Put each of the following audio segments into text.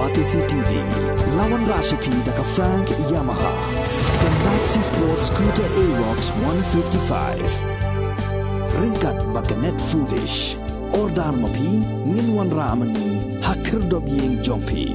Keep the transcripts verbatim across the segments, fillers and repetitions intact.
Batesi T V, la wanrah sha phi da ka Frank Yamaha, ka Maxi Sport Scooter Aerox one fifty-five. Ryngkat bad ka Net Foodish. Order ma phi, ngin wanrah ma ngi ha khyrdop ïing jong phi.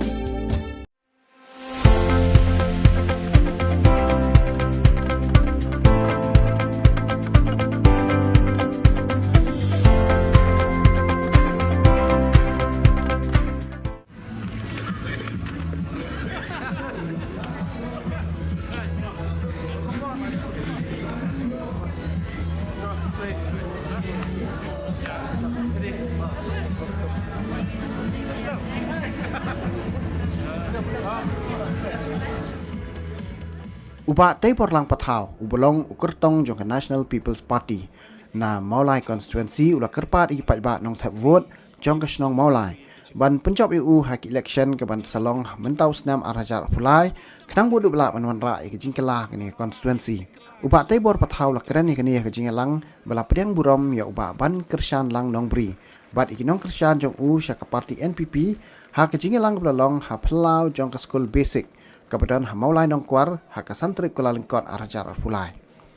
U Bah Teiborlang Pathaw, uba long u kyrtong jong ka National People's Party na Mawlai Constituency, u la kyrpad ïa ki paidbah nongthep vote jong ka shnong Mawlai ban pynjop ïa u ha ka election kaban sa long mynta u snem ar hajar arphew lai, khnang ba u lah ban wanrah ïa ka jingkylla ha kane ka constituency. U Bah Teibor Pathaw u la kren ïa kane ha ka jingïalang ba la pdiang burom ïa u Bah Bankyrshan Lang Nongbri bad ïa ki nongkyrshan jong u sha ka party N P P ha ka jingïalang kaba la long ha phyllaw jong ka skul basic kaba don ha Mawlai Nongkwar ha ka san tarik Kyllalyngkot ar hajar arphew lai.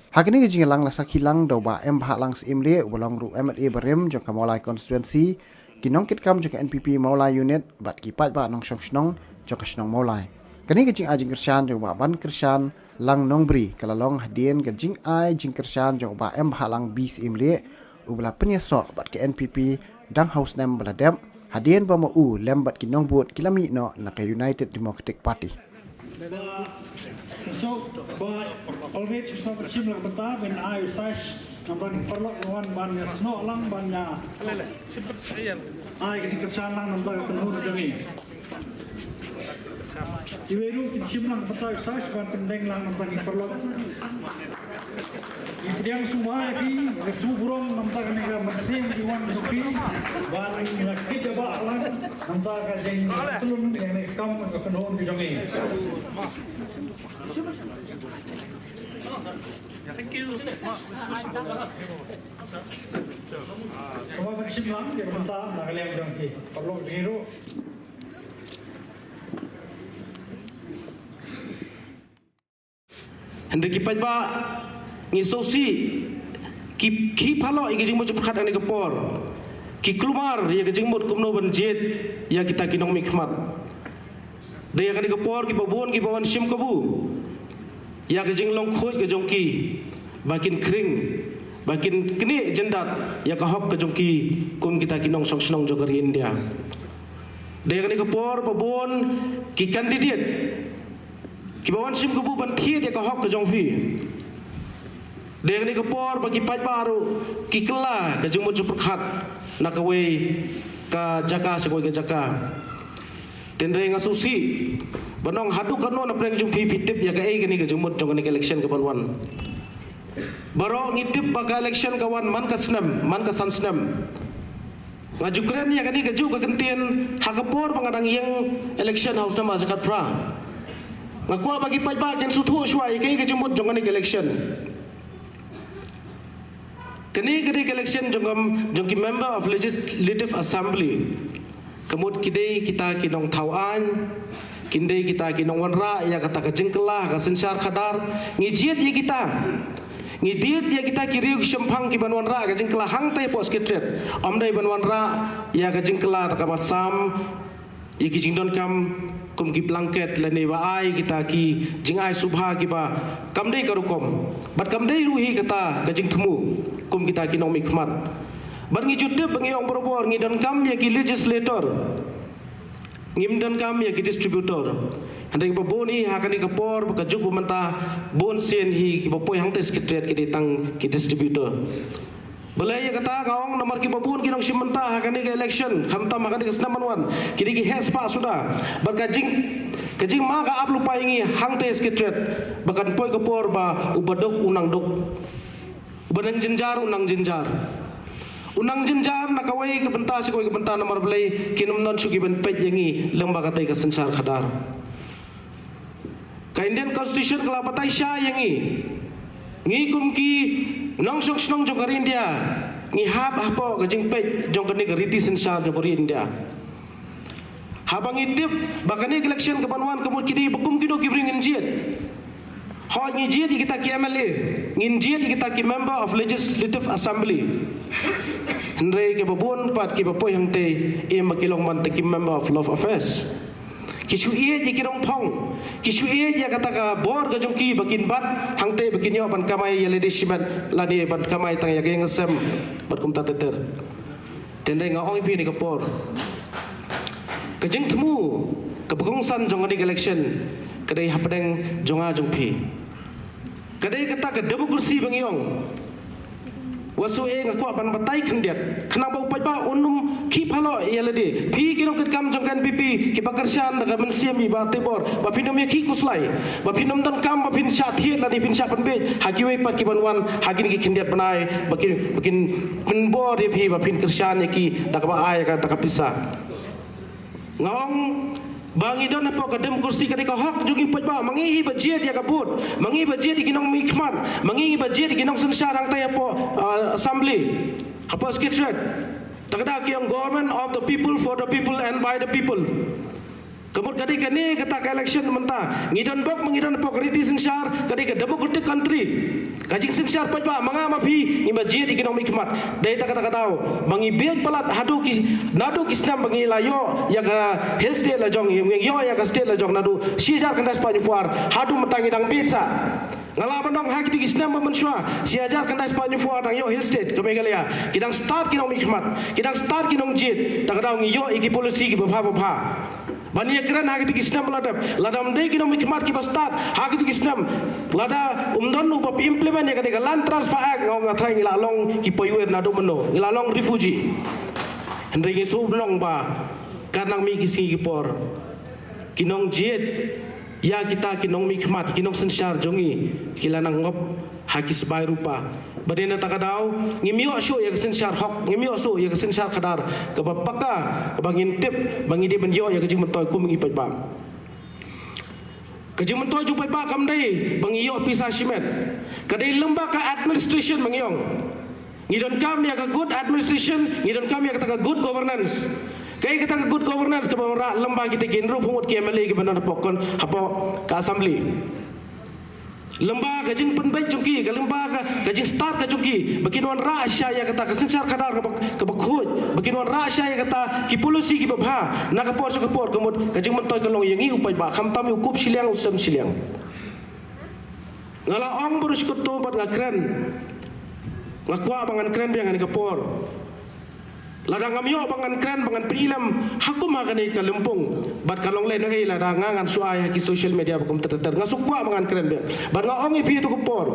Ha kane ka jingïalang la sakhi lang da u Bah M Bhahlang Syiemlieh, uba long ruh M L A barim jong ka Mawlai Constituency, ki nongkitkam jong ka N P P Mawlai Unit bad ki paidbah nongshong shnong jong ka shnong Mawlai. Kane ka jingai jingkyrshan jong u Bah Bankyrshan Lang Nongbri ka la long hadien ka jingai jingkyrshan jong u Bah M Bhahlang B Syiemlieh, uba la pynïasoh bad ka N P P dang ha u snem ba la dep, hadien ba ma u lem bad ki nongbud ki la mih noh na ka United Democratic Party. Ba, so, ba, already snoh ka shim lang bynta, ban ai u saish, namar ki paralok wan ban ïa snoh lang, ban ïa ai ka jingkyrshan lang namar ka kynhun jong ngi. Iwei ruh kin shim lang bynta u saish, ban pyndeng lang namar ki paralok. Ngi pdiang sngewbha ïa phi, ngi sngewburom namar kane ka mynsiem ki wan jong phi, ban ngi la kit ïa ba lang namar ka jingtlun ïa kane ka kam ka kynhun ka jong ngi. Thank you. Sngewbha ban shim lang ïa ka bynta na ka liang jong phi. Paralok jong ngi ruh. Hynrei ki paidbah, ngi sngewsih, ki, ki phalok ïa ka jingmut jingpyrkhat ha kane ka por. Ki kulmar ïa ka jingmut kumno ban jied ïa kita ki nongmihkhmat. Dei ïa kane ka por kiba bun kiba wan shim kabu ïa ka jinglong khuid ka jong ki, ba kin khring, ba kin knieh jyndat ïa ka hok ka jong ki kum kita ki nongshong shnong jong ka ri India. Dei ïa kane ka por ba bun ki candidate kiba wan shim kabu ban thied ïa ka hok ka jong phi. Dei ïa kane ka por ba ki paidbah ruh ki kylla ka jingmut jingpyrkhat na kawei ka jaka sha kawei ka jaka. Hynrei nga sngewsih ban ong haduh katno na pdeng jong phi phi tip ïa kaei kane ka jingmut jong kane ka election kaban wan. Baroh ngi tip ba ka election ka wan man ka snem, man ka san snem. Nga ju kren ïa kane kajuh ka kyntien ha ka por ba nga dang ïeng election ha u snem ar hajar khatphra. Nga kwah ba ki paidbah kin sngewthuh shuwa ïa kaei ka jingmut jong kane ka election. Kane ka dei ka election jong ka, jong ki Member of Legislative Assembly. Ka mut ki dei kita ki nongthaw aiñ, kin dei kita ki nongwanrah ïa kata ka jingkylla ka synshar khadar. Ngi jied ïa kita. Ngi jied ïa kita ki riew ki shemphang kiban wanrah ka jingkylla hangta hapoh Secretariat. Ym dei ban wanrah ïa ka jingkylla da kaba sam ïa ki jingdonkam kum ki blanket lane ba ai kita ki jingai sngewbha kiba kam dei ka rukom. Bad kam dei ruh hi kata ka jingthmu kum kita ki nongmihkhmat. Bad ngi ju tip ba ngi ong barabor ngi donkam ïa ki legislator. Ngim donkam ïa ki distributor. Hynrei ba bun hi ha kane ka por ba ka juk ba mynta bun sien hi kiba poi hangta Secretariat ki dei tang ki distributor. Balei ïa kata nga ong namar kiba bun ki nongshim bynta ha kane ka election, khamtam ha kane ka snem ban wan, ki dei ki heh spah suda. Bad ka jing, ka jingma ka ap lypa ïa ngi hangta Secretariat ba kan poi ka por ba uba duk u nang duk. Uba nang jynjar u nang jynjar. U nang jynjar na kawei ka bynta sha kawei ka bynta namar balei kin ym don shuh kiban peit ïa ngi lyngba katei ka synshar khadar. Ka Indian Constitution ka la batai shai ïa ngi. Ngi kum ki nongshong shnong jong ka ri India ngi hap hapoh ka jingpeit jong kane ka riti synshar jong ka ri India. Haba ngi tip ba kane ka election ka ban wan ka mut ki dei ba kum kino ki briew ngin jied. Hooid, ngi jied ïa kita ki M L A, ngin jied ïa kita ki Member of Legislative Assembly. Hynrei kiba bun pat kiba poi hangtei, em, ba ki long ban tei ki Member of Local Affairs. Ki shu ïeit ïa ki nongpong, ki shu ïeit ïa kata ka bor ka jong ki ba kin bat hangtei ba kin ïoh ban kamai ïa lade shimet lane ban kamai tang ïa ka ïing ka sem bad kumta ter ter. Te nga ong ïa phi ha kane ka por, ka jingthmu kaba kongsan jong kane ka election ka dei hapdeng jong nga jong phi. Ka dei kata ka democracy ba ngi ong. Wat shu ïa nga kwah ban batai khyndiat, khnang ba u paidbah un ym khih phalok ïa lade. Phi ki nongkitkam jong ka N P P kiba kyrshan da ka mynsiem iba tei bor, ba phin ym ïa khih khuslai, ba phin ym donkam ba phin shah thied lane phin shah pynbeit ha kiwei pat ki ban wan ha kine ki khyndiat bnai ba kin, ba kin pynbor ïa phi ba phin kyrshan ïa ki da kaba ai ka, da ka pisa. Nga ong ba ngi don hapoh ka democracy, ka dei ka hok jong ngi paidbah. Ma ngi hi ba jied ïa ka vote, ma ngi ba jied ïa ki nongmihkhmat, ma ngi ba jied ïa ki nongsynshar hangtei hapoh, uh, assembly, hapoh secretariat. Ta ka daw ki ong government of the people, for the people and by the people. Ka mut ka dei kane kata ka election mynta. Ngi don bok ma ngi don hapoh ka riti synshar, ka dei ka democratic country. Ka jingsynshar paidbah, ma nga ma phi ngi ba jied ïa ki nongmihkhmat. Dei ta kata ka daw ba ngi bieit palat haduh ki, naduh ki snem ba ngi la ïoh ïa ka Hill State la jong, ngi ïoh ïa ka state la jong naduh shi hajar khyndai spah hynñiew phew ar haduh mynta ngi dang bieit sa. Nga lah ban ong ha kito ki snem ba mynshuwa, shi hajar khyndai spah hynñiew phew ar dang ïoh Hill State ka Meghalaya. Ki dang stad ki nongmihkhmat, ki dang stad ki nongjied. Ta ka daw ngi ïoh ïa ki policy kiba bha ba bha. Ban ïakren ha kito ki snem ba la dep, lada ym dei ki nongmihkhmat kiba stad ha kito ki snem, lada ym don uba implement ïa ka dei ka Land Transfer Act, nga ong nga trai ngi la long ki paiwir naduh mynno, ngi la long refugee. Hynrei ngi shu long ba ka nang mih ki sngi ki por, ki nongjied ïa kita ki nongmihkhmat, ki nongsynshar jong ngi ki la nang ngop ha ki sbai rupa. Ba dei na ta ka daw ngim ïoh shuh ïa ka synshar hok, ngim ïoh shuh ïa ka synshar khadar kaba paka, kaba ngin tip ba ngi dei ban ïoh ïa ka jingmyntoi kum ngi paidbah. Ka jingmyntoi jong paidbah kam dei ba ngi ïoh pisa shimet. Ka dei lyngba ka administration ba ngi ong. Ngi donkam ïa ka good administration, ngi donkam ïa kata ka good governance. Kaei kata ka good governance? Kaba wanrah lyngba kita ki hynriewphew ngut ki M L A kiba don hapoh kon, hapoh ka assembly. Lyngba ka jingpynbeit jong ki, ka lyngba ka, ka jingstad ka jong ki, ba kin wanrah shisha ïa kata ka synshar khadar kaba, kaba khuid, ba kin wanrah shisha ïa kata ki policy kiba bha na ka por sha ka por. Ka mut ka jingmyntoi ka long ïa ngi u paidbah, khamtam ïa u kup shiliang, u sem shiliang. Nga la ong baroh shi katta bad nga kren, nga kwah ba ngan kren biang ha kane ka por. Lada ngam ïoh ba ngan kren, ba ngan pyni lem ha kum ha kane ka lympung, bad ka long lehnohei lada nga ngan shu ai ha ki social media ba kumta ter ter. Nga shu kwah ba ngan kren biang bad nga ong ïa phi ha kato ka por.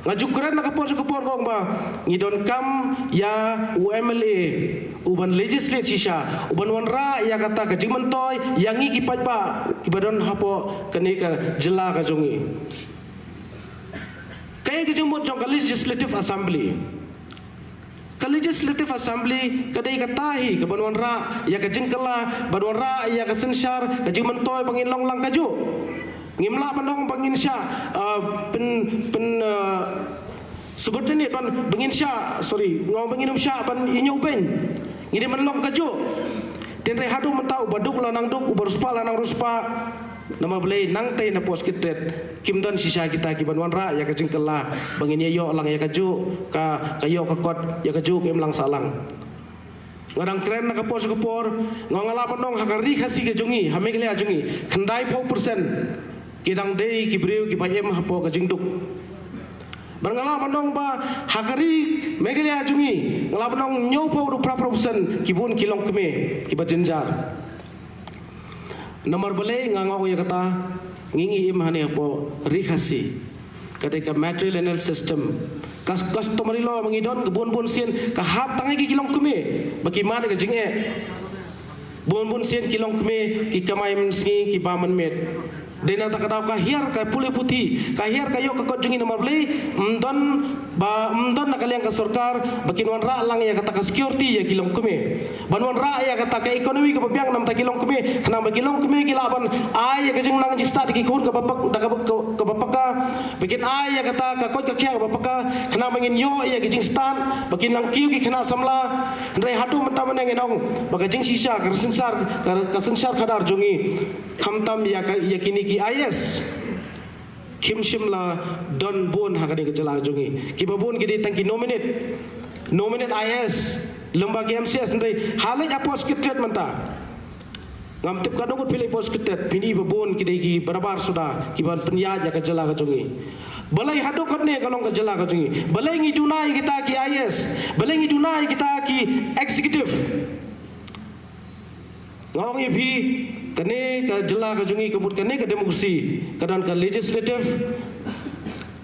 Nga ju kren na ka por sha ka por, nga ong ba ngi donkam ïa u M L A uban legislate shisha, uban wanrah ïa kata ka jingmyntoi ïa ngi ki paidbah kiba don hapoh kane ka jylla ka jong ngi. Kaei ka jingmut jong ka Legislative Assembly? Ka Legislative Assembly ka dei kata hi kaban wanrah ïa ka jingkylla, ban wanrah ïa ka synshar, ka jingmyntoi ba ngin long lang kajuh. Ngim lah ban ong ba ngin shah, uh, pyn, pyn, uh, subordinate, ban, ba ngin shah, sorry, nga ong ba ngin ym shah ban ïehnoh beiñ. Ngi dei ban long kajuh. Hynrei haduh mynta u baduk la nang duk, u bariewspah la nang riewspah. Namar balei? Nangtei na post ki tret kim don shisha kita kiban wanrah ïa ka jingkylla ba ngin ïa ïoh lang ïa kajuh ka, ka ïoh ka kot, ïa kajuh ka imlang sahlang. Nga dang kren na ka por sha ka por, nga, nga lah ban ong ha ka ri Khasi ka jong ngi, ha Meghalaya jong ngi, khyndai phew percent ki dang dei ki briew kiba im hapoh ka jingduk. Bad nga lah ban ong ba ha ka ri Meghalaya jong ngi, nga lah ban ong hynñiew phew haduh phra phew percent ki bun ki longkmie kiba jynjar. Namar balei nga ong ïa kata? Ngi, ngi im hangne hapoh ri Khasi. Ka dei ka matrilineal system. Ka customary law ba ngi don, ka bun bun sien ka hap tang ïa ki, ki longkmie ba ki mad ïa ka jingeh. Bun bun sien ki longkmie ki kamai mynsngi, ki bam mynmiet. Dei na kata ka daw ka hiar ka pule puthi, ka hiar ka ïoh ka kot jong ngi, namar balei? Ym don ba, ym don na ka liang ka sorkar ba kin wanrah lang ïa kata ka security ïa ki longkmie. Ban wanrah ïa kata ka economy kaba biang na bynta ki longkmie, khnang ba ki longkmie ki lah ban ai ïa ka jingnang jingstad ïa ki khun kaba pak, da kaba, ka, kaba paka, ba kin ai ïa kata ka koit ka khiah kaba paka, khnang ba ngin ïoh ïa ka jingstad, ba kin nang kiew ki khynnah samla. Hynrei haduh mynta mynne ngin ong ba ka jingshisha ka synshar, ka, ka synshar khadar jong ngi, khamtam ïa ka, ïa kine ki I A S, kim shym la don bun ha kane ka jylla jong ngi. Kiba bun ki dei tang ki nominate, nominate I A S, lyngba ki M C S, hynrei ha leit ha post ki tret mynta. Ngam tip katno ngut phi leit post ki tret, phin i ba bun ki dei ki barabar suda kiban pynïaid ïa ka jylla ka jong ngi. Balei haduh katne ka long ka jylla ka jong ngi? Balei ngi duna ïa kita ki I A S? Balei ngi duna ïa kita ki executive? Nga ong ïa phi, kane ka jylla ka jong ngi ka mut kane ka democracy, ka don ka legislative,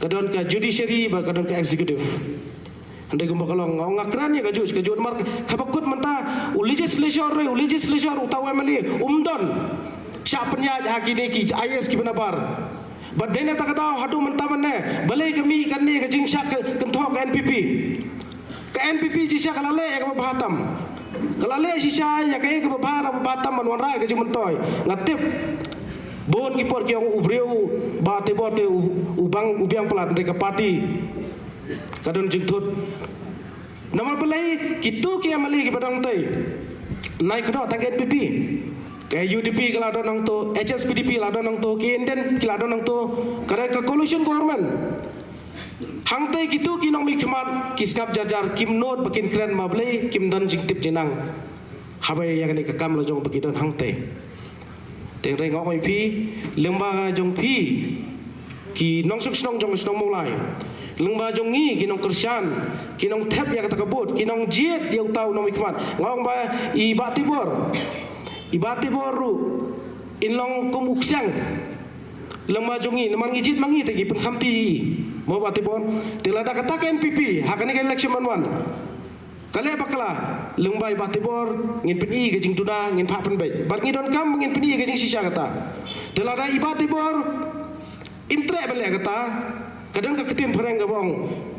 ka don ka judiciary, bad ka don ka executive. Hynrei kumba ka long, nga ong nga kren ïa kajuh, kajuh namar kaba kut mynta u legislature re, u legislature, uta u M L A um don shah pynïaid ha kine ki I A S kiba nabar. Bad dei na kata ka daw haduh mynta mynne, balei ka mih kane ka jingshah ka kynthoh ka N P P? Ka N P P shisha ka la leh ïa kaba bha tam. Ka la leh shisha ïa kaei kaba bha, kaba bha tam ban wanrah ïa ka jingmyntoi. Nga tip bun ki por ki ong u briew Bah Teibor te u, u bang, u biang palat, hynrei ka party ka don jingthut. Namar balei? Kito ki M L A kiba don tei, nai khnang tang N P P, ka U D P ka la don hangto, H S P D P la don hangto, ki Indian ki la don hangto, ka dei ka coalition government. Hangtei kito ki nongmihkhmat ki sngap jar jar, kim nud ba kin kren, namar balei? Kim don jingtip jingnang haba ïa kane ka kam la jong ba ki don hangtei. Te hynrei nga ong ïa phi, lyngba jong phi ki nongshong shnong jong ka shnong Mawlai, lyngba jong ngi ki nongkyrshan, ki nongthep ïa kata ka vote, ki nongjied ïa uta u nongmihkhmat, nga ong ba i Bah Teibor, i Bah Teibor ruh in long kum u ksiang lyngba jong ngi, namar ngi jied ma ngi te ki pynkhamti ïa i, mo Bah Teibor? Te lada kata ka N P P ha kane ka election ban wan ka leh bakla, lyngba i Bah Teibor ngin pyni ka jingduna, ngin phah pynbeit. Bad ngi donkam ngin pyni ka jingshisha kata. Te lada i Bah Teibor im treh ban leh kata, ka don ka ktien phareng kaba ong,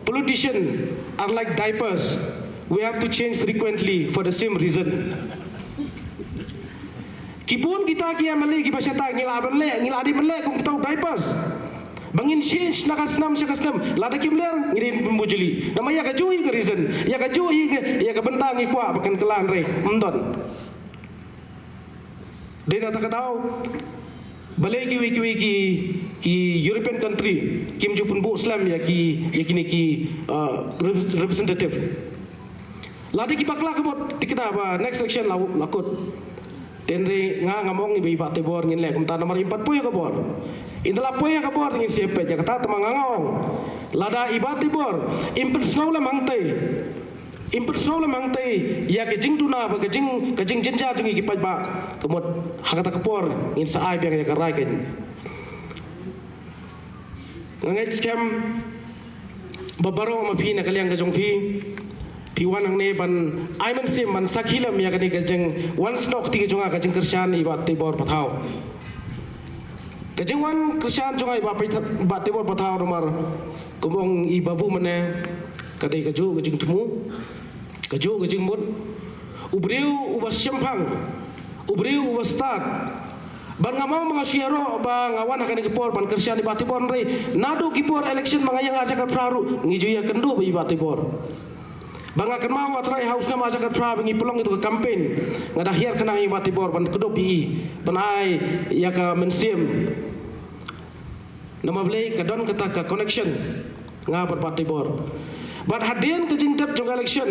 politician are like diapers, we have to change frequently for the same reason. Ki bun kita ki M L A kiba shata, ngi la ban leh, ngi la dei ban leh kum kita u diapers, ba ngin change na ka snem sha ka snem. Lada kim ler, ngi dei ban bujli. Namar ïa kajuh hi ka reason, ïa kajuh hi ka, ïa ka bynta ngi kwah ba kan kylla, hynrei ym don. Dei na kata ka daw, balei kiwei kiwei ki, ki European country kim ju pynbuh slem ïa ki, ïa kine ki, uh, repres-, representative? Lada ki bakla ka vote, te kata ba next election la, la kut. Te hynrei nga ngam ong ba i Bah Teibor ngin leh kumta namar im pat poi ha ka bor. Ynda la poi ha ka bor ngin sa peit ïa kata, tangba nga nga ong, lada i Bah Teibor im pynsngew lem hangtei, im pynsngew lem hangtei ïa ka jingduna bad ka jing, ka jingjynjar jong ngi ki paidbah, ka mut ha kata ka por ngin sa ai biang ïa ka rai ka. Nga ngeit skhem ba baroh ma phi na ka liang ka jong phi, phi wan hangne ban ai mynsiem, ban sakhi lem ïa kane ka jingwan snoh kti ka jong nga, ka jingkyrshan i Bah Teibor Pathaw. Ka jingwan kyrshan jong nga i Bah Pei-, Bah Teibor Pathaw namar, kum ong i Babu mynne, ka dei kajuh ka jingthmu, kajuh ka jingmut. U briew uba shemphang, u briew uba stad. Bad ngam ong ba nga shu ïaroh ba nga wan ha kane ka por ban kyrshan i Bah Teibor, hynrei naduh ki por election ba nga ïeng arhajar khatphra ruh ngi ju ïakynduh bad i Bah Teibor. Ba nga kynmaw nga trai ha u snem arhajar khatphra ba ngi pynlong ïa ka campaign, nga da hiar khnang ïa i Bah Teibor ban kdup ïa i, ban ai ïa ka mynsiem. Namar balei? Ka don kata ka connection nga bad Bah Teibor. Bad hadien ka jingdep jong ka election,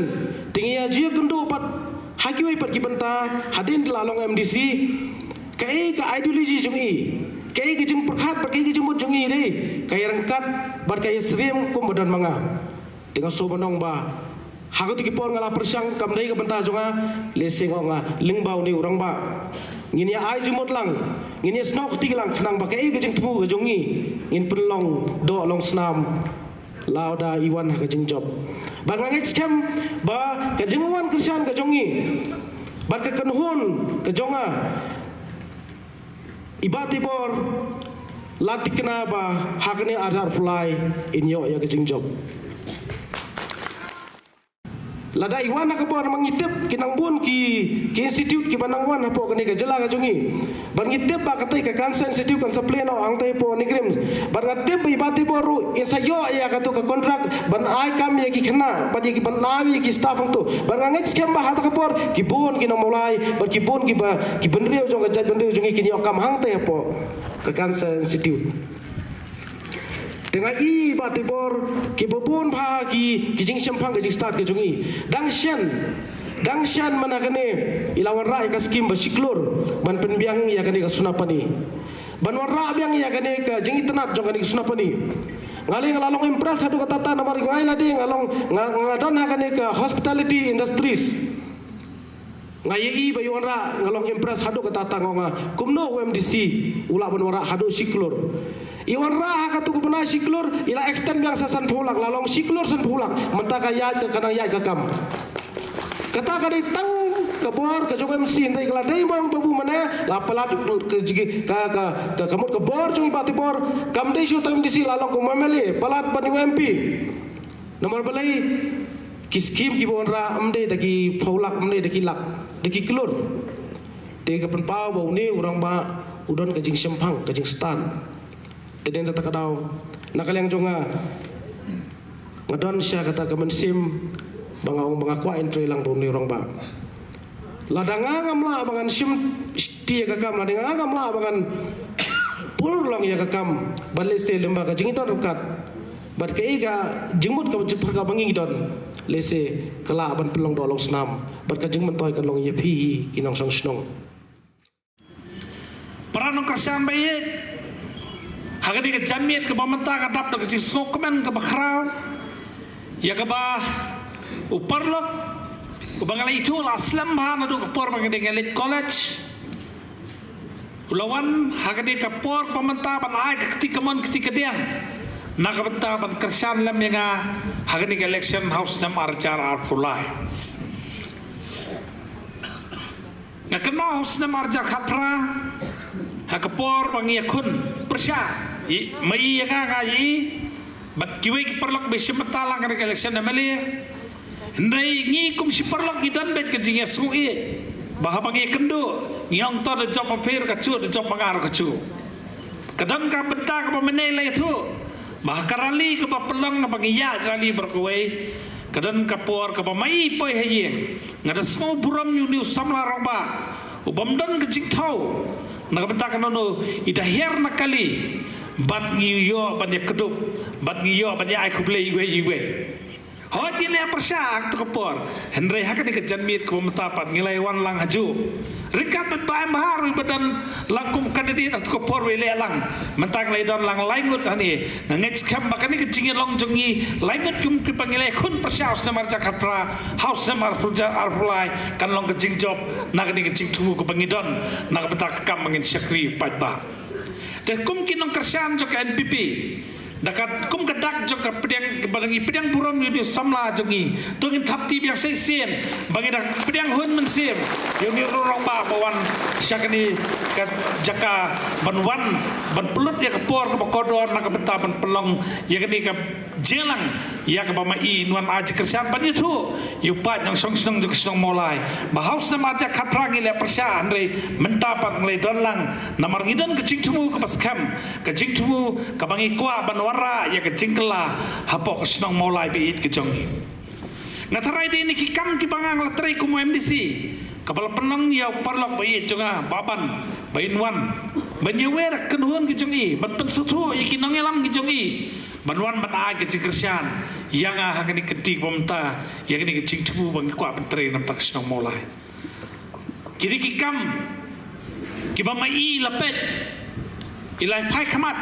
te ngi ïa ju ïakynduh pat ha kiwei pat ki bynta, hadien la long M D C, kaei ka ideology jong i, kaei ka jingpyrkhat bad kaei ka jingmut jong i, dei ka ïaryngkat bad ka ïasyriem kumba don ma nga. Te nga sngewbha ban ong ba ha kito ki por nga la pyrshang, kam dei ka bynta jong nga, lehse nga ong nga lyngba une u rangbah ngin ïa ai jingmut lang, ngin ïa snoh kti lang khnang ba kaei ka jingthmu ka jong ngi ngin pynlong doh long snam lada i wan ha ka jingjop. Bad nga ngeit skhem ba ka jingwan kyrshan ka jong ngi bad ka kynhun ka jong nga, i Bah Teibor, La thikna ba ha kane ar hajar arphew lai in ïoh ïa ka jingjop. Lada i wan ha ka por, namar ngi tip ki nang bun ki, ki institute kiba nang wan hapoh kane ka jylla ka jong ngi. Bad ngi tip ba katei ka cancer institute kan sa plie noh hangtei hapoh NEIGRIHMS. Bad nga tip ba i Bah Tibor ruh in sa ïoh ïa kato ka contract ban ai kam ïa ki khynnah bad ïa ki, ban ai ïa ki staff hangto. Bad nga ngeit skhem ba ha kata ka por ki bun ki nongmawlai bad ki bun kiba, ki bynriew jong ka jaitbynriew jong ngi kin ïoh kam hangtei hapoh ka cancer institute. Te nga i Bah Tibor, kiba bun bha ki, ki jingshemphang, ki jingstad ki jong i. Dang shen, dang shen mynta kane i la wanrah ïa ka skim ba shi klur ban pynbiang ïa kane ka suna pani, ban wanrah biang ïa kane ka jingitynnad jong kane ka suna pani. Nga leh nga la long impress haduh katta katta namar nga ïa lade nga long, nga, nga don ha kane ka hospitality industries. Nga ïa i ba i wanrah, nga long impress haduh katta katta, nga ong kumno u MDC u lah ban wanrah haduh shi klur. I wanrah ha kato ka bnai shi klur, i la extend biang sa sanphew lak, la long shi klur sanphew lak. Mynta ka ïaid ka, ka nang ïaid ka kam. Kata ka dei tang ka bor ka jong u MDC, hynrei ka la dei ma u Babu Mane, la palat ka, ka, ka, ka mut ka bor jong i Bah Tibor, kam dei shuh tang MDC, la long kum u MLA, palat ban ïa u MP. Namar balei ki skim kiba wanrah ym dei da ki phew lak, ym dei da ki lak, da ki klur. Te ka pynpaw ba une u rangbah u don ka jingshemphang, ka jingstad. Te dei na kata ka daw, na ka liang jong nga, nga don sha kata ka mynsiem ba nga ong ba nga kwah in trei lang bad une u rangbah. Lada nga ngam lah ba ngan shim shti ïa ka kam, lada nga ngam lah ba ngan pur long ïa ka kam, bad lehse lyngba ka jingdon ryngkat bad kaei ka jingmut kaba jingpyrkhat ba ngi don, lehse ka lah ban pynlong doh long snam bad ka jingmyntoi kan long ïa phi hi ki nongshong shnong. Para nongkyrshan ba ïeit, ha kane ka janmiet kaba mynta ka dap da ka jingsngewkmen kaba khraw ïa kaba u paralok uba nga la ithuh la slem bha naduh ka por ba nga dang leit college. U la wan ha kane ka por ba mynta ban ai ka kti kamon kti kadiang na ka bynta ban kyrshan lem ïa nga ha kane ka election ha u snem ar hajar arphew lai. Nga kynmaw ha u snem ar hajar khatphra, ha ka por ba ngi ïakhun pyrshah, i, ma i ïa nga, nga ïa i, bad kiwei ki paralok ba shim bynta lang ha kane ka election MLA. Hynrei ngi kum shi paralok ngi don beit ka jingïasngew ïeit ba haba ngi ïakynduh ngi ong to da jop ma phi ruh ka shu, da jop ma nga ruh ka shu. Ka don ka bynta kaba mynne la ïathuh ba ha ka rally kaba pynlong, kaba ngi ïaid rally baroh kawei, ka don ka por kaba ma i poi ha ïing. Nga da sngew burom ïa une u samla rangbah ubym don ka jingthew na ka bynta kano kano, i da hiar na kali bad ngi ïoh ban ïakdup bad ngi ïoh ban ïa ai khublei iwei iwei. Hooid ngi leh pyrshah ha kato ka por, hynrei ha kane ka janmiet kaba mynta pat ngi la wan lang hajuh. Ryngkat bad Bah M Bhar ruh ba don lang kum candidate ha kato ka por ba i leh lang. Mynta ngi la don lang lai ngut hangne. Nga ngeit skhem ba kane ka jingïalong jong ngi lai ngut kum kiba ngi la ïakhun pyrshah ha u snem ar hajar khatphra, ha u snem ar hajar arphew lai kan long ka jingjop na kane ka jingthmu kaba ngi don na ka bynta ka kam ba ngin shakri paidbah. Te kum ki nongkyrshan jong ka NPP, da ka, kum ka dak jong ka pdiang, ba ngi pdiang burom ïa une u samla jong ngi, to ngin thap kti biang shisien ba ngi da pdiang hun mynsiem ïa une u rangbah ba wan sha kane ka jaka ban wan ban pynlut ïa ka por kaba kordor na ka bynta ban pynlong ïa kane ka jingïalang ïa kaba ma i yn wan ai jingkyrshan ban ïathuh ïa u paid nongshong shnong jong ka shnong Mawlai ba ha u snem ar hajar khatphra ngi leh pyrshah, hynrei mynta pat ngi la don lang namar ngi don ka jingthmu kaba skhem, ka jingthmu kaba ngi kwah ban wanrah ïa ka jingkylla hapoh ka shnong Mawlai ba ïeit ka jong ngi. Nga tharai dei na ki kam kiba nga la trei kum u MDC kaba la pynlong ïa u paralok ba ïeit jong nga, Bah Ban, ba in wan ban ïawer kynhun ki jong i, ban pynsngewthuh ïa ki nongïalam ki jong i, ban wan ban ai ka jingkyrshan ïa nga ha kane ka kynti kaba mynta, ïa kane ka jingthmu ba ngi kwah ban trei na bynta ka shnong Mawlai. Ki dei ki kam kiba ma i la peit, i la phai khmat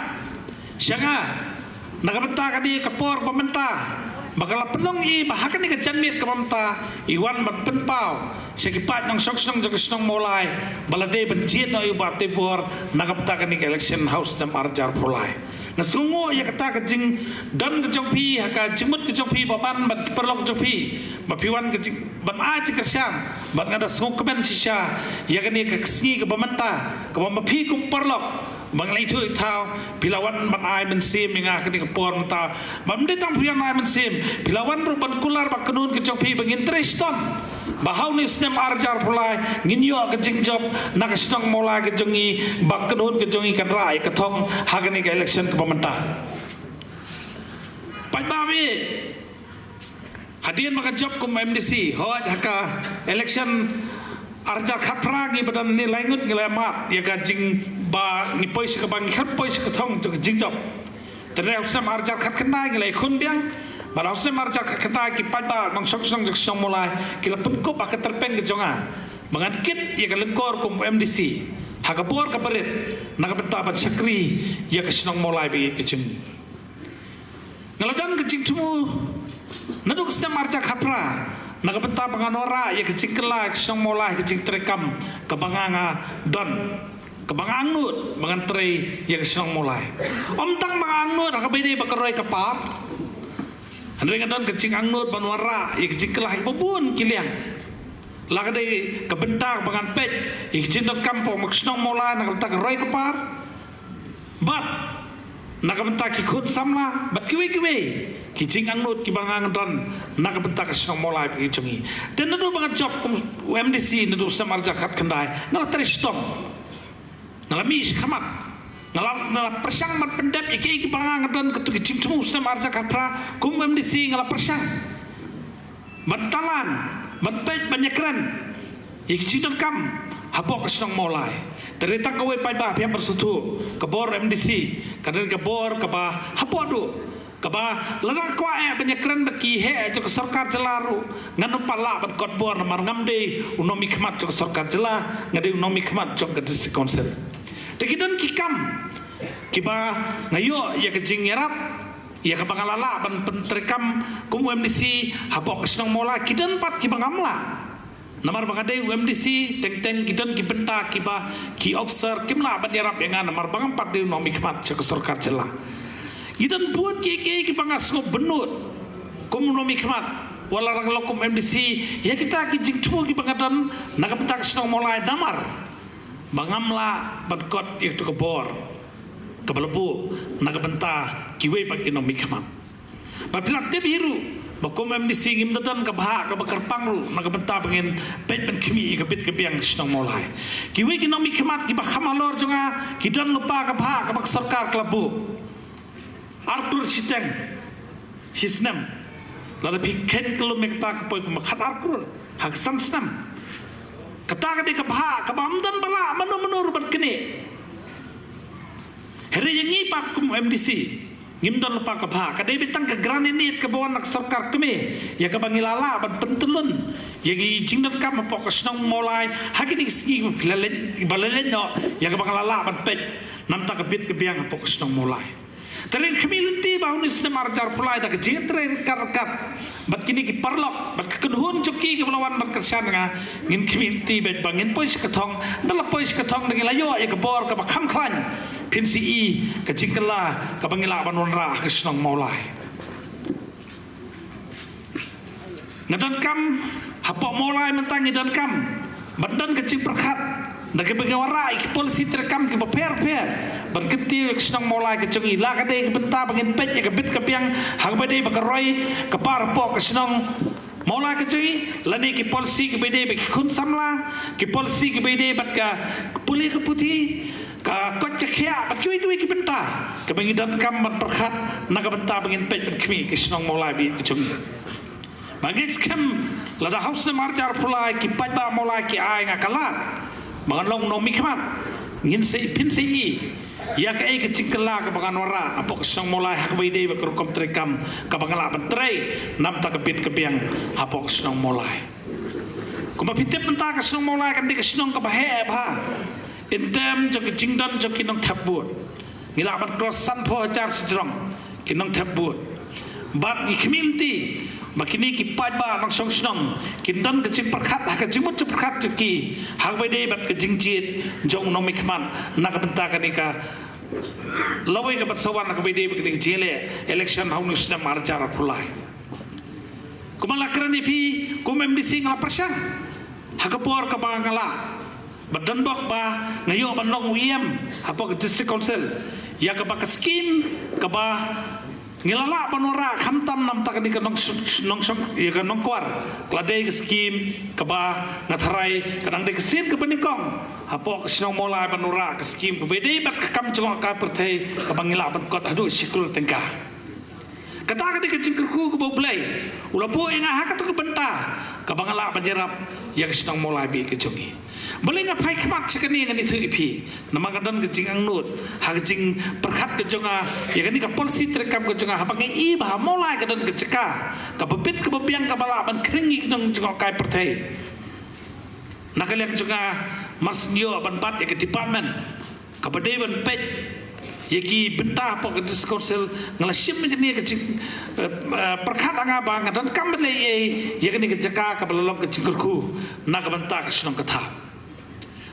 sha nga na ka bynta kane ka por ba mynta, ba ka la pynlong i ba ha kane ka janmiet kaba mynta i wan ban pynpaw sha ki paid nongshong shnong jong ka shnong Mawlai ba la dei ban jied noh ïa u Bah Tibor na ka bynta kane ka election ha u snem ar hajar arphew lai. Nga sngewnguh ïa kata ka jingdon ka jong phi, ha ka jingmut ka jong phi, ba ban bad ki paralok jong phi, ba phi wan ka jing, ban ai jingkyrshan, bad nga da sngewkmen shisha ïa kane ka sngi kaba mynta, kaba ma phi kum paralok, ba nga la ithuh ithaw, phi la wan ban ai mynsiem ïa nga ha kane ka por mynta, bad ym dei tang phi wan ai mynsiem, phi la wan ruh ban kular ba kynhun ka jong phi ba ngin trei shitom. Ba ha une u snem ar hajar arphew lai, ngin ïoh ka jingjop, na ka shnong Mawlai ka jong ngi, ba kynhun ka jong ngi kan rah ïa ka thong, ha kane ka election kaba mynta. Paidbah, hadien ba nga jop kum M D C, hooid ha ka election ar hajar khatphra ngi ba don ne lai ngut ngi la mad, ïa ka jing ba ngi poi sha kaba ngi khlem poi sha ka thong jong ka jingjop. Te ha u snem ar hajar khatkhyndai ngi la ïakhun biang, bad ha u snem ar hajar khatkhyndai ki paidbah nongshong shnong jong ka shnong Mawlai, ki la pynkup ha ka tyrpeng ka jong nga. Ba ngan kit ïa ka lyngkor kum M D C. Ha ka bor kaba rit, na ka bynta ban shakri ïa ka shnong Mawlai ba ïeit ka jong ngi. Nga la don ka jingthmu, naduh ka snem ar hajar khatphra, na ka bynta ba ngan wanrah ïa ka jingkylla ka shnong Mawlai ka jingtreikam, kaba nga nga don. Kaba nga angnud, ba ngan trei ïa ka shnong Mawlai. Ym tang ba nga angnud, ha kaba ïadei bad ka roi ka par. Hynrei nga don ka jingangnud ban wanrah ïa ka jingkylla ha kiba bun ki liang. La ka dei ka bynta ba ngan peit ïa ka jingdonkam hapoh ka shnong Mawlai na ka bynta ka roi ka par. Bad na ka bynta ki khun samla, bad kiwei kiwei ki jingangnud kiba nga nga don na ka bynta ka shnong Mawlai ba ïeit jong ngi. Te naduh ba nga jop kum u M D C naduh u snem ar hajar khatkhyndai, nga la trei shitom. Nga la mih shakhmat. Nga la, nga la pyrshang ban pyndep ïa kiei kiba nga nga don, katto ki jingthmu u snem ar hajar khatphra, kum M D C nga la pyrshang ban tallan, ban peit, ban ïakren ïa ki jingdonkam hapoh ka shnong Mawlai. Te hynrei tang kawei paidbah, phi hap ban sngewthuh, ka bor M D C ka dei ka bor kaba hapoh duh. Kaba lada nga kwah eh ban ïakren bad ki heh jong ka sorkar jylla ruh, ngan ym pat lah ban kot bor namar ngam dei u nongmihkhmat jong ka sorkar jylla, nga dei u nongmihkhmat jong ka District Council. Te ki don ki kam kiba nga ïoh ïa ka jingïarap, ïa kaba nga la lah ban pyntreikam kum u M D C hapoh ka shnong Mawlai, ki don pat kiba ngam lah. Namar ba nga dei u M D C, teng teng ki don ki bynta kiba ki officer kim lah ban ïarap ïa nga namar ba ngam pat dei u nongmihkhmat jong ka sorkar jylla. Ki don bun kiei kiei kiba nga sngewbynnud kum u nongmihkhmat, wat la nga long kum M D C, ïa kita ki jingthmu kiba nga don na ka bynta ka shnong Mawlai namar ba ngam lah ban kot ïa katu ka bor kaba la buh na ka bynta kiwei pat ki nongmihkhmat. Bad phi lah tip hi ruh ba kum M D C ngim da don ka bhah kaba kyrpang ruh na ka bynta ba ngin peit ban khmih ïa ka bit ka biang ka shnong Mawlai. Kiwei ki nongmihkhmat kiba kham halor jong nga ki don lypa ka bhah kaba ka sorkar ka la buh. Ar klur shiteng shi snem. Lada phi kheiñ kyllum ïa kata ka poi kumba khat ar klur ha ka san snem. Kata ka dei ka bhah kaba ym don ba lah mano mano ruh ban knieh. Hynrei ïa ngi pat kum M D C ngim don lypa ka bhah, ka dei beit tang ka grant in aid kaba wan na ka sorkar kmie, ïa kaba ngi la lah ban pyntyllun ïa ki jingdonkam hapoh ka shnong Mawlai ha kine ki sngi ba la leit, ba la leit noh, ïa kaba nga la lah ban peit namar ka bit ka biang hapoh ka shnong Mawlai. Te nga khmih lynti ba ha une u snem ar hajar arphew lai da ka jingtrei ryngkat ryngkat bad kine ki paralok bad ka kynhun jong ki kaba la wan ban kyrshan ïa nga, ngin khmih lynti beit ba ngin poi sha ka thong, da la poi sha ka thong da ngi la ïoh ïa ka bor kaba kham khlaiñ. Phin sa ïohi ka jingkylla kaba ngi lah ban wanrah ha ka shnong Mawlai. Nga donkam hapoh Mawlai mynta, ngi donkam ban don ka jingpyrkhat da kaba ngi wanrah ïa ki policy treikam kiba pher pher ban kyntiew ïa ka shnong Mawlai ka jong ngi, la ka dei ka bynta ba ngin peit ïa ka bit ka biang ha kaba dei bad ka roi ka par hapoh ka shnong Mawlai ka jong ngi, lane ki policy kiba dei bad ki khun samla, ki policy kiba dei bad ka pule ka puthi, ka koit ka khiah bad kiwei kiwei ki bynta kaba ngi donkam ban pyrkhat na ka bynta ba ngin peit ban khmih ka shnong Mawlai ba ïeit ka jong ngi. Ba ngeit skhem lada ha u snem ar hajar arphew lai ki paidbah Mawlai ki ai ïa nga ka lad ba ngan long nongmihkhmat, ngin sa, phin sa ïohi ïa kaei ka jingkylla kaba ngan wanrah hapoh ka shnong Mawlai ha kaba ïadei bad ka rukom treikam kaba nga lah ban trei namar ka bit ka biang hapoh ka shnong Mawlai. Kumba phi tip mynta ka shnong Mawlai kan dei ka shnong kaba heh bha in term jong ka jingdon jong ki nongthep vote. Ngi lah ban cross sanphew hajar shajrong ki nongthep vote. Bad ngi khmih lynti ba kine ki paidbah nongshong shnong kin don ka jingpyrkhat ha ka jingmut jingpyrkhat jong ki ha kaba ïadei bad ka jingjied jong u nongmihkhmat na ka bynta kane ka lawei kaba sa wan na kaba ïadei bad kane ka jingleh election ha une u snem arhajar arphew lai. Kumba la kren ïa phi, kum MDC nga la pyrshang ha ka por kaba nga lah, ba don bok ba nga ïoh ban long u EM hapoh ka District Council, ïa kaba ka skim kaba ngi la lah ban wanrah khamtam namar kane ka nong, nong, ïa ka nongkwar, ka la dei ka skim kaba nga tharai ka dang dei ka sien kaba nyngkong hapoh ka shnong Mawlai ban wanrah ka skim kaba dei bad ka kam jong ka pyrthei kaba ngi lah ban kot haduh shi klur tyngka. Kata ka dei ka jingkyrkhu kaba U Blei u la buh ïa nga ha kata ka bynta kaba nga lah ban ïarap ïa ka shnong Mawlai bad ka jong ngi. Balei nga phai khmat sha kane, ngan ïathuh ïa phi. Namar nga don ka jingangnud ha ka jingpyrkhat ka jong nga ïa kane ka policy treikam ka jong nga, haba nga i ba ha Mawlai ka don ka jaka kaba bit kaba biang kaba lah ban khring ïa ki nong jngohkai pyrthei. Na ka liang jong nga, mar shu ïoh ban bat ïa ka department kaba dei ban peit ïa ki bynta hapoh ka District Council, nga la shim ïa kane ka jing, eh, eh, pyrkhat ha nga ba nga donkam ban leh ei ei ïa kane ka jaka kaba la long ka jingkyrkhu na ka bynta ka shnong ka thaw.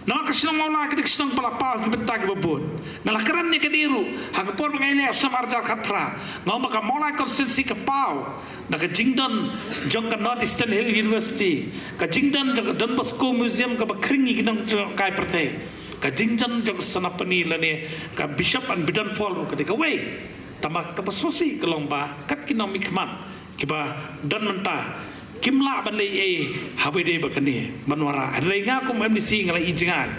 Namar ka shnong Mawlai ka dei ka shnong ba la paw ki bynta kiba bun. Nga la kren ïa kane ruh ha ka por ba nga ïaleh ha u snem arhajar khatphra, nga ong ba ka Mawlai constituency ka paw da ka jingdon jong ka North Eastern Hill University, ka jingdon jong ka Don Bosco Museum kaba khring ïa ki nong jngohkai pyrthei, ka jingdon jong ka Senapati lane ka Bishop and Bidon Falls ruh ka dei kawei. Tangba kaba sngewsih ka long ba kat ki nongmihkhmat kiba don mynta kim lah ban leh ei ei haba ïadei bad kane ban wanrah. Hynrei nga kum MDC nga la i jngai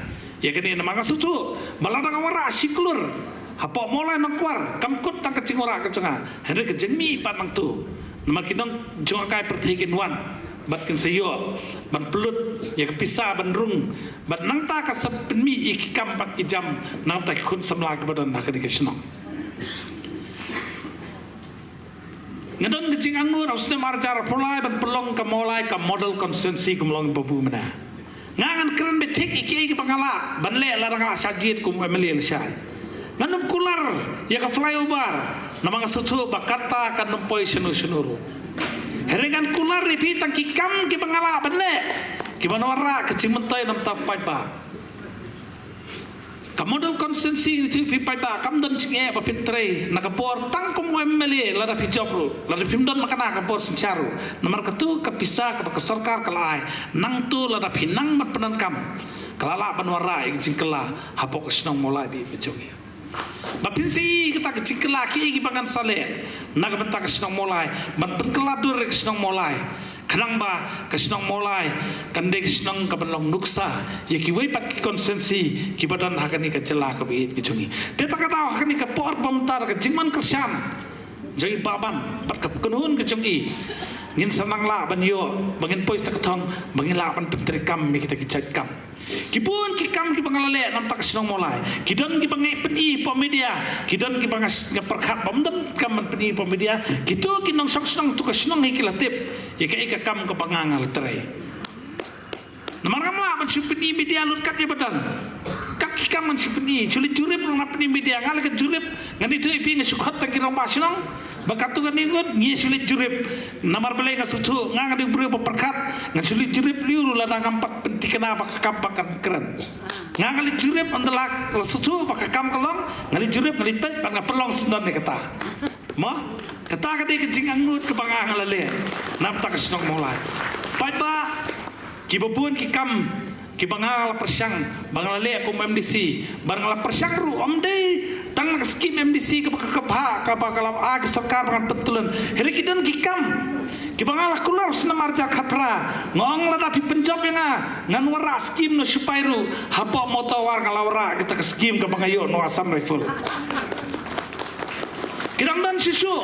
ïa kane namar nga sngewthuh ba lada nga wanrah shi klur hapoh Mawlai Nongkwar, kam kut tang ka jingwanrah ka jong nga, hynrei ka jingmih pat nangto. Namar ki nong jngohkai pyrthei kin wan bad kin sa ïoh ban pynlut ïa ka pisa ban rung bad nangta ka sa pynmih ïa ki kam bad ki jam na ka bynta ki khun samla kiba don ha kane ka shnong. Nga don ka jingangnud ha u snem arhajar arphew lai ban pynlong ka Mawlai ka model constituency kum long ba u buh mynne. Nga ngan kren beit thik ïa kiei kiba nga lah ban leh lada nga lah shah jied kum u MLA lashai. Ngan ym kular ïa ka flyover namar nga sngewthuh ba kata kan ym poi shano shano ruh. Hynrei ngan kular ïa phi tang ki kam kiba nga lah ban leh kiban wanrah ka jingmyntoi na ka bynta u paidbah. Ka model constituency, ngi ïathuh ïa phi paidbah, kam don jingeh ba phin trei na ka bor tang kum u MLA lada phi jop ruh, lada phim don makna ka bor synshar ruh. Namar kato ka pisa kaba ka sorkar ka la ai, nangto lada phi nang ban pyndonkam, ka la lah ban wanrah ïa ka jingkylla hapoh ka shnong Mawlai bad ka jong ngi. Ba phin sa i kata ka jingkylla kiei kiba ngan sa leh na ka bynta ka shnong Mawlai, ban pynkylla dur ïa ka shnong Mawlai. Khnang ba ka shnong Mawlai kan dei ka shnong kaban long nuksa ïa kiwei pat ki constituency kiba don ha kane ka jylla kaba ïeit ka jong ngi. Te ta ka daw ha kane ka por ba mynta da ka jingman kyrshan jong i Bah Ban bad ka kynhun ka jong i, ngin sa nang lah ban ïoh ba ngin poi sha ka thong ba ngin lah ban pyntreikam ïa kita ki jait kam. Ki bun ki kam kiba nga la leh na ka bynta ka shnong Mawlai. Ki don kiba nga pyni hapoh media, ki don kiba nga, nga pyrkhat ba ym donkam ban pyni hapoh media. Kito ki nongshong shnong, to ka shnong hi ki la tip ïa kaei ka kam kaba nga, nga la trei. Namar ngam lah ban shu pyni media lut kat ïa ba don. Kat ki kam ngan shu pyni, shu leit jurip ruh nga pyni media, nga leh ka jurip, ngan ïathuh ïa phi, nga shu khot tang ki rangbah shnong. Ba katto katne ngut ngi shu leit jurip. Namar balei? Nga sngewthuh, nga, nga dei u briew ba pyrkhat, ngan shu leit jurip lei ruh lada ngam pat pynthikna ba ka kam ba kan kren. Nga, nga leit jurip, ynda la sngewthuh ba ka kam ka long, nga leit jurip, nga leit peit bad nga pynlong syndon ïa kata. Mo? Kata ka dei ka jingangnud kaba nga, nga la leh na ka bynta ka shnong Mawlai. Paidbah, kiba bun ki kam kiba nga la pyrshang ba nga la leh kum MDC, ba nga la pyrshang ruh, ym dei tang na ka skim MDC kaba ka, kaba ka, kaba ka la ai ka sorkar ba ngan pyntylun. Hynrei ki don ki kam kiba nga la kular ha u snem arhajar khatphra, nga ong lada phi pynjop ïa nga, ngan wanrah skim na u sipai ruh. Hapoh Mawtawar nga la wanrah kata ka skim kaba nga ïoh na u Assam Rifle. Ki dang don shuh shuh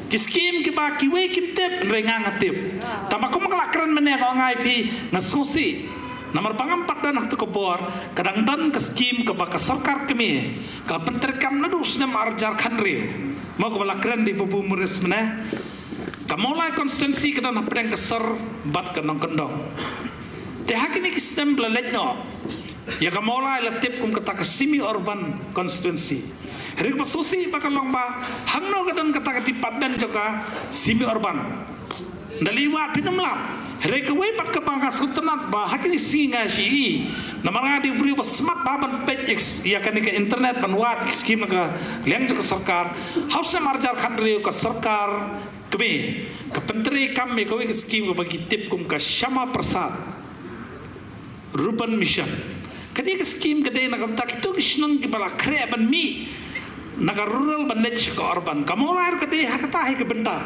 ki skim kiba kiwei kim tip, hynrei nga, nga tip. Tangba kum ka la kren mynne, nga ong ïa phi, nga sngewsih. Namar ba ngam pat don ha kato ka bor, ka dang don ka skim kaba ka sorkar kmie ka la pyntreikam naduh u snem arhajar khathynriew. Mo, kaba la kren da i Babu Maurice mynne. Ka Mawlai constituency ka don hapdeng ka sor bad ka nongkyndong. Te ha kine ki snem ba la leit noh, ïa ka Mawlai la tip kum kata ka semi urban constituency. Hynrei kaba sngewsih ba ka long ba hangno ka don kata ka department jong ka semi urban? Ynda lei wad phin ym lap. Hynrei kawei pat kaba nga sngewtynnat ba ha kine ki sngi nga shu ïohi, namar nga dei u briew ba smat bha ban peit ïa kane ka internet ban wad ïa ki skim na ka liang jong ka sorkar. Ha u snem arhajar khathynriew ka sorkar kmie ka pyntrei kam ïa kawei ka skim kaba ki tip kum ka Shyama Prasad Rupan Mission. Kane ka skim ka dei na ka bynta kito ki shnong kiba la khreh ban mih na ka rural ban leit sha ka urban. Ka Mawlai ruh ka dei ha kata hi ka bynta.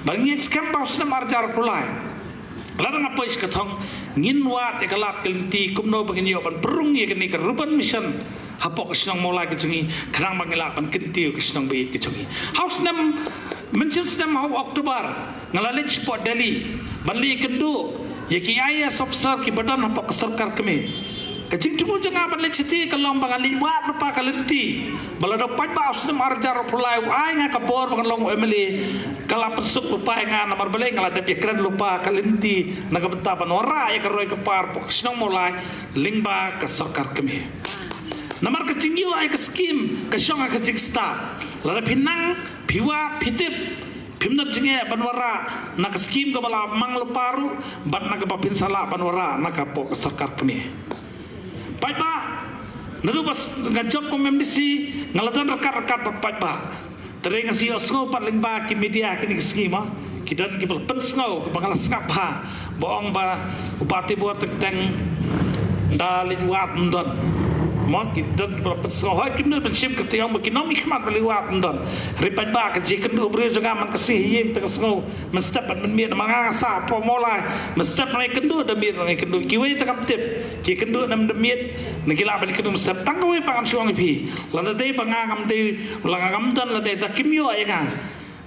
Ba ngi skhem ba u snem arhajar arphew lai, lada nga poi sha ka thong, ngin wad ïa ka lad ka lynti kumno ba ngin ïoh ban pynrung ïa kane ka Rupan Mission hapoh ka shnong Mawlai ka jong ngi, khnang ba ngi lah ban kyntiew ka shnong ba ïeit ka jong ngi. Ha u snem, mynshem snem ha u October, nga la leit shapoh Delhi ban leit ïakynduh ïa ki I A S officer kiba don hapoh ka sorkar kmie. Ka jingthmu jong nga ban leit shatai ka long ba ngan leit wad lypa ka lynti, ba lada u paidbah ha u snem arhajar arphew lai u ai nga ka bor ba ngan long u M L A, ka la pynsuk lypa ïa nga, namar balei nga la dep ïakren lypa ka lynti na ka bynta ban wanrah ïa ka roi ka par hapoh ka shnong Mawlai lyngba ka sorkar kmie. Namar ka jingïoh ïa ka skim ka shong ha ka jingstad. Lada phi nang, phi wad, phi tip, phim don jingeh ban wanrah na ka skim kaba la mang lypa ruh bad na kaba phin sa lah ban wanrah na ka hapoh ka sorkar kmie. Paidbah, naduh ba nga jop kum M D C, nga la don ryngkat ryngkat bad paidbah. Te nga sngew ïohsngew pat lyngba ki media kine ki sngi, ma ki don kiba la pynsngew, kaba nga la sngap bha ba ong ba u Bah Tibor Tengteng da leit wad, ym don. Mo, ki don kiba la pynsngew, hooid kim nud ban shim kyrteng, ong ba ki nongmihkhmat ba leit wad, ym don. Hynrei paidbah, ka jingkynduh briew jong nga man ka sngi ha ïing te ka sngew mynstep bad mynmiet. Namar nga nga sah hapoh Mawlai, mynstep nga ïakynduh, da miet nga ïakynduh. Kiwei te kam tip, ki ïakynduh ne ym da miet, ne ki lah ban ïakynduh mynstep. Tang kawei pat ngan shu ong ïa phi, lada dei ba nga ngam dei, lada ngam don, lada dei da kim ïoh ïa nga.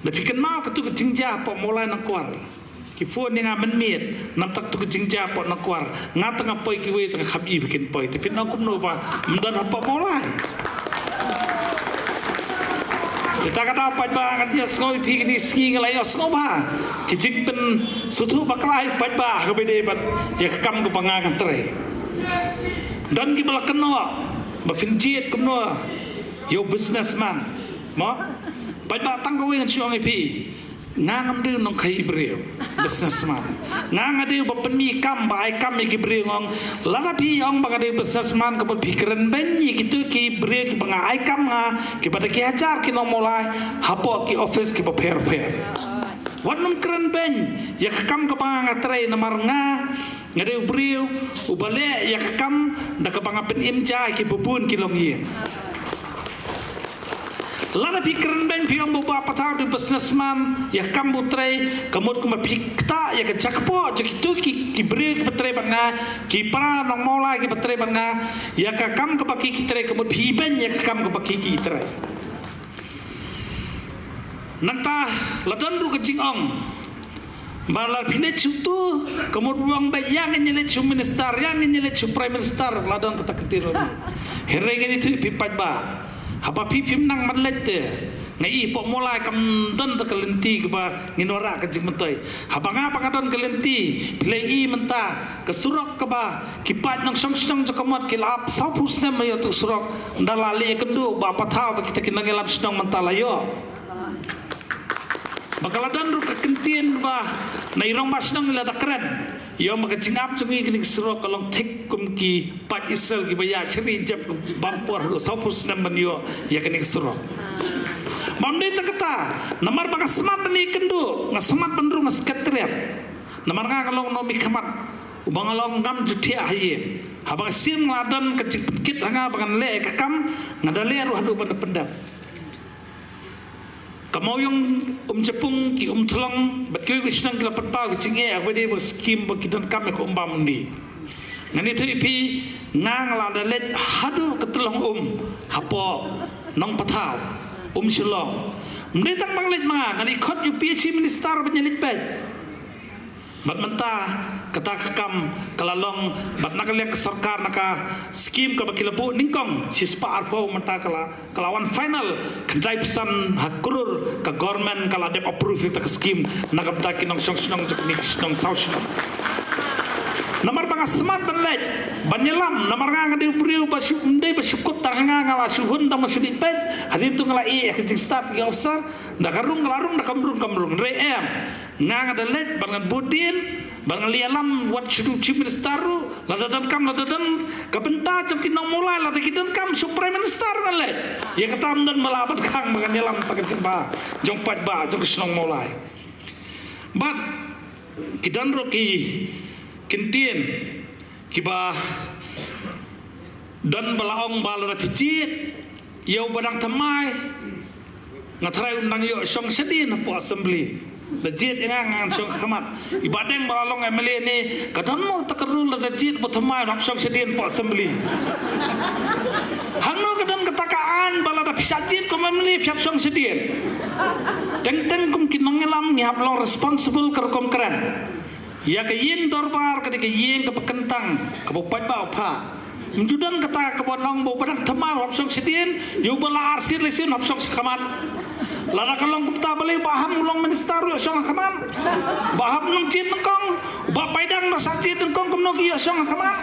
Da phi kynmaw katu ka jingjia hapoh Mawlai Nongkwar, ki phone ïa nga mynmiet namar katu ka jingjia hapoh Nongkwar. Nga te nga poi, kiwei te nga kham i ba kin poi. Te phin ong kumno ba ym don hapoh Mawlai? Te ta ka daw paidbah, ngan ïohsngew ïa phi kine ki sngi, nga la ïohsngew bha ki jingpynsngewthuh bakla ïa paidbah ha kaba ïadei bad ïa ka kam kaba nga ngan trei. Don kiba la kynnoh ba phin jied kumno ïa u businessman. Mo, paidbah, tang kawei ngan shu ong ïa phi. Nga ngam dei u nongkhaïi briew, businessman. Nga nga dei uba pynmih kam, ba ai kam ïa ki briew. Nga ong, lada phi ong ba nga dei businessman, ka mut phi kren beiñ ïa kito ki briew kiba nga ai kam, nga, kiba da ki hajar ki nong Mawlai hapoh ki office kiba pher pher. Wat nym kren beiñ ïa ka kam kaba nga nga trei, namar nga nga dei u briew uba leh ïa ka kam da kaba nga pynim ja ïa kiba bun ki longïing. Lada phi kren beiñ, phi ong ba u Bah Pathaw dei businessman, ïa ka kam ba u trei, ka mut kumba phi ktah ïa ka jakpoh jong kito ki, ki briew kiba trei bad nga, ki para nong Mawlai kiba trei bad nga, ïa ka kam kaba ki, ki trei, ka mut phi beiñ ïa ka kam kaba ki, ki trei. Nangta la don ruh ka jingong ba lada phi leit sha uto, ka mut u ong ba ïa ngin ïaleit sha u minister, ïa ngin ïaleit sha u prime minister, la don kata ka ktien ruh. Hynrei ngan ïathuh ïa phi paidbah, haba phi phim nang ban leit te, nga i hapoh Mawlai kam don ta ka lynti kaba ngin wanrah ka jingmyntoi. Haba nga ba nga don ka lynti, phi la i mynta ka surok kaba ki paid nongshong shnong jong ka mot ki la ap sawphew snem ban ïoh ta ka surok. Ynda la leit ïakynduh u Bah Pathaw bad kita ki nongïalam shnong, mynta la ïoh. Ba ka la don ruh ka kyntien ba na i rangbah shnong i la da kren, ïoh ba ka jingap jong ngi kane ka surok ka long thik kum ki paid Israel kiba ïaid sha ri Ijip, bam por haduh sawphew snem ban ïoh ïa kane ka surok. Bym dei tang kata, namar ba nga smat ban ïakynduh, nga smat ban rung ha Secretariat. Namar nga nga long u nongmihkhmat uba nga long ngam ju thiah ha ïing. Haba nga shim nga la don ka jingpynkit ha nga ba ngan leh ïa ka kam, nga da leh ruh haduh ban da pyndep. Ka Mawïong, Umjapung, ki Umthlong bad kiwei ki shnong ki la pynpaw ki jingeh ha kaba ïadei bad ka skim ba ki donkam ïa ka Umbam Undi. Ngan ïathuh ïa phi, nga nga la da leit haduh ka Tyllong Um hapoh Nongpathaw, Umshillong. Ym dei tang ba nga leit ma nga, nga la i khot ïa u P H E minister ban ïaleit peit. Bad mynta kata ka kam ka la long, bad na ka liang ka sorkar, na ka skim kaba ki la buh nyngkong shispah arphew, mynta ka la, ka la wan final khyndai phew san ha klur, ka government ka la dep approve ïa kata ka skim na ka bynta ki nongshong shnong jong kine ki shnong saw shnong. Namar ba nga smat ban leit ban ïalam, namar nga nga dei u briew ba shu, ym dei ba shu kut tang ha nga, nga la shu hun tang ba shu leit peit. Hadien to nga la ïeh ïa ka jingstad ki officer, da ka rung ka la rung, da kam rung kam rung. Hynrei em, nga nga da leit bad ngan buddien, Ba ngan leit ïalam wat sha u Chief Minister ruh, lada donkam, lada don ka bynta jong ki nong Mawlai, lada ki donkam sha u Prime Minister ngan leit. Ïa kata ym don ba lah ban khang ba ngan ïalam ta ka jingbha jong paidbah jong ka shnong Mawlai. Bad ki don ruh ki kyntien kiba don ba la ong ba lada phi jied ïa uba dang thymmai, nga tharai un dang ïoh shong shadien hapoh assembly. La jied ïa nga, ngan shong ha khmat. I Bah Deng ba la long MLA ne, ka don mo kata ka rule, lada jied uba thymmai un hap shong shadien hapoh assembly? Hangno ka don kata ka aiñ ba lada phi shah jied kum MLA phi hap shong shadien? Teng teng kum ki nongïalam ngi hap long responsible ka rukom kren. Ïa ka ïing dorbar ka dei ka ïing kaba kyntang, kaba u paidbah u phah. Ym ju don kata kaba ong ba uba dang thymmai u hap shong shadien, ïa uba la arsien laisien u hap shong sha khmat. Lada ka long kumta balei Bah Ham u long minister u ïoh shong ha khmat? Bah Ham u nongjied nyngkong, Bah Paidang u nongshah jied nyngkong, kumno ki ïoh shong ha khmat?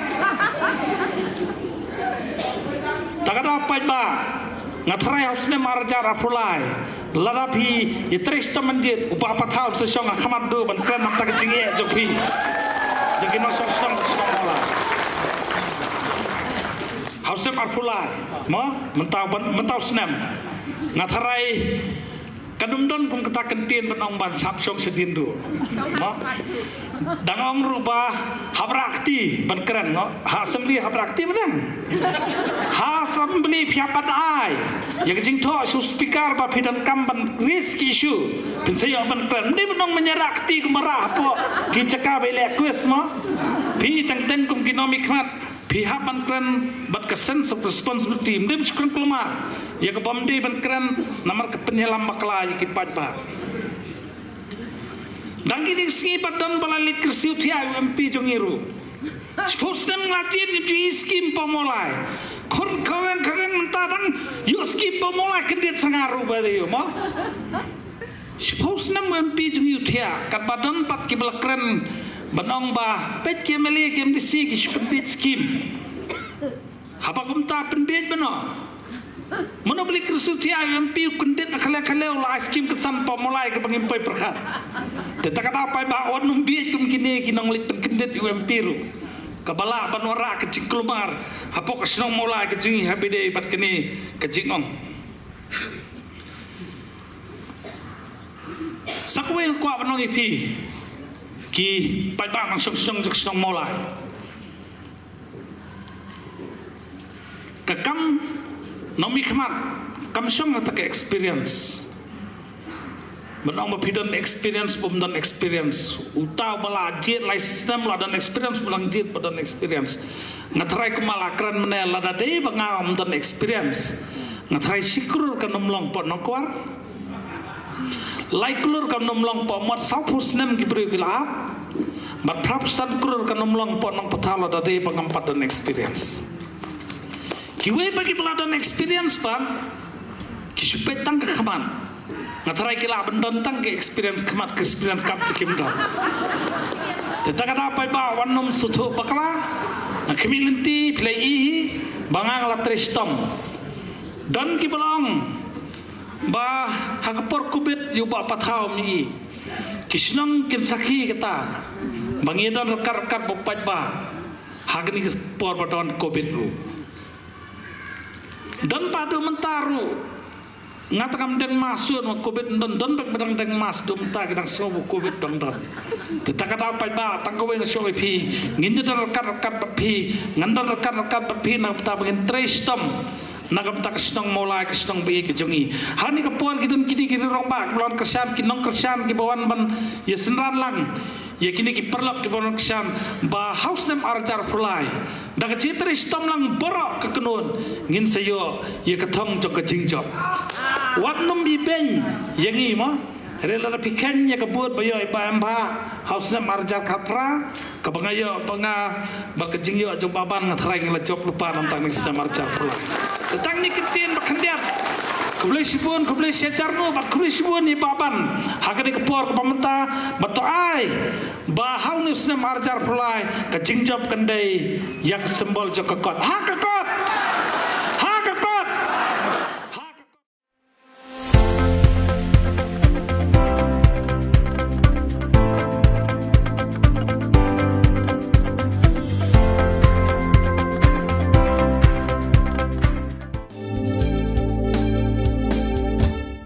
Ta ka daw paidbah, nga tharai ha u snem ar hajar arphew lai, lada phi ïatrei shitom ban jied, u Bah Pathaw un sa shong ha khmat duh ban kren namar ka jingeh jong phi, jong ki nongshong shnong, shnong Mawlai. Ha u snem arphew lai, mo, mynta ban, mynta u snem, nga tharai kan ym don kum kata ka kyntien ban ong ban sa hap shong shadien duh, mo. Dang ong ruh ba hap rah kti ban kren, mo. Ha assembly hap rah kti ba dang. Ha assembly phi hap ban ai ïa ka jingthoh sha u speaker ba phi donkam ban raise ki issue, phin sa ïoh ban kren. Ym dei ban ong ban ïa rah kti kumba rah hapoh ki jaka ba ïaleh quiz, mo. Phi teng teng kum ki nongmihkhmat phi hap ban kren bad ka sense of responsibility. Ym dei ban shu kren kulmar ïa kaba ym dei ban kren namar ka pynïalam bakla ïa ki paidbah. Dang kine ki sngi pat don ba la leit kyrsiew thiah ïa u MP jong ngi ruh. Shiphew snem nga la jied ngim ju ïohi skim hapoh Mawlai. Khun kyreng kyreng mynta dang ïoh skim hapoh Mawlai, kyndit sa nga ruh ba dei ïoh, mo. Shiphew snem u MP jong ngi u thiah, katba don pat kiba la kren ban ong ba peit ki MLA ki MDC ki shu pynbiej skim. Haba kumta pynbiej mano? Mano ba leit kyrsiew thiah ïa u MP u kyndit na khale khale u la ai skim kynsan hapoh Mawlai kaba ngim poi pyrkhat. Te ta ka daw paidbah wat nym biej kum kine ki nongleit pynkyndit ïa u MP ruh. Kaba lah ban wanrah ka jingkulmar hapoh ka shnong Mawlai ka jong ngi ha ba ïadei bad kane ka jingong. Sa kawei nga kwah ban ong ïa phi ki paidbah nongshong shnong jong ka shnong Mawlai. Ka kam nongmihkhmat kam shong ha kata ka experience. Ban ong ba phi don experience bym don experience, uta uba la jied lai snem la don experience, uba la jied ba don experience. Nga tharai kumba la kren mynne, lada dei ba nga ym don experience, nga tharai shi klur kan ym long hapoh Nongkwar. Lai klur kan ym long hapoh Mot, sawphew snem ki briew ki la ap. Bad phraphew san klur kan ym long hapoh Nongpathaw lada dei ba ngam pat don experience. Kiwei pat kiba la don experience pat ki shu peit tang ka khmat. Nga tharai ki lah ban don tang ka experience khmat, ka experience kap te kim don. Te ta ka daw paidbah wat nym sngewthuh bakla. Nga khmih lynti, phi la ïohi ba nga la trei shitom. Don kiba la ong ba ha ka por Covid ïa u Bah Pathaw, mi, ki shnong kin sakhi kata ba ngi don ryngkat ryngkat bad paidbah ha kane ka por ba don Covid ruh. Don pat haduh mynta ruh. Nga tang ngam deng mask shuh namar Covid, don, don bad ba dang deng mask, haduh mynta ki dang sngew ba Covid dang don. Te ta ka daw paidbah, tang kawei nga shu ong ïa phi, ngin ïa don ryngkat ryngkat bad phi, ngan don ryngkat ryngkat bad phi na ka bynta ba ngin trei shitom na ka bynta ka shnong Mawlai, ka shnong ba ïeit ka jong ngi. Ha kane ka por ki don kine ki rangbah kiba la wan kyrshan, ki nongkyrshan kiba wan ban ïa synran lang ïa kine ki paralok kiba wan kyrshan, ba ha u snem ar hajar arphew lai, da ka jingtrei shitom lang baroh ka kynhun, ngin sa ïoh ïa ka thong jong ka jingjop. Wat nym ibeiñ ïa ngi, mo. Hynrei lada phi kheiñ ïa ka vote ba ïoh i Bah Embah ha u snem ar hajar khatphra, kaba nga ïoh, ba nga, bad ka jingïoh jong Bah Ban, nga tharai ngi la jop lypa na ka bynta kane ka snem ar hajar arphew lai. Te tang kane ka ktien ba khyndiat. Khublei shibun, khublei shihajar nguh bad khublei shibun ïa i Bah Ban ha kane ka por kaba mynta, bad to ai ba ha une u snem ar hajar arphew lai ka jingjop kan dei ïa ka symbol jong ka kot. Ha ka kot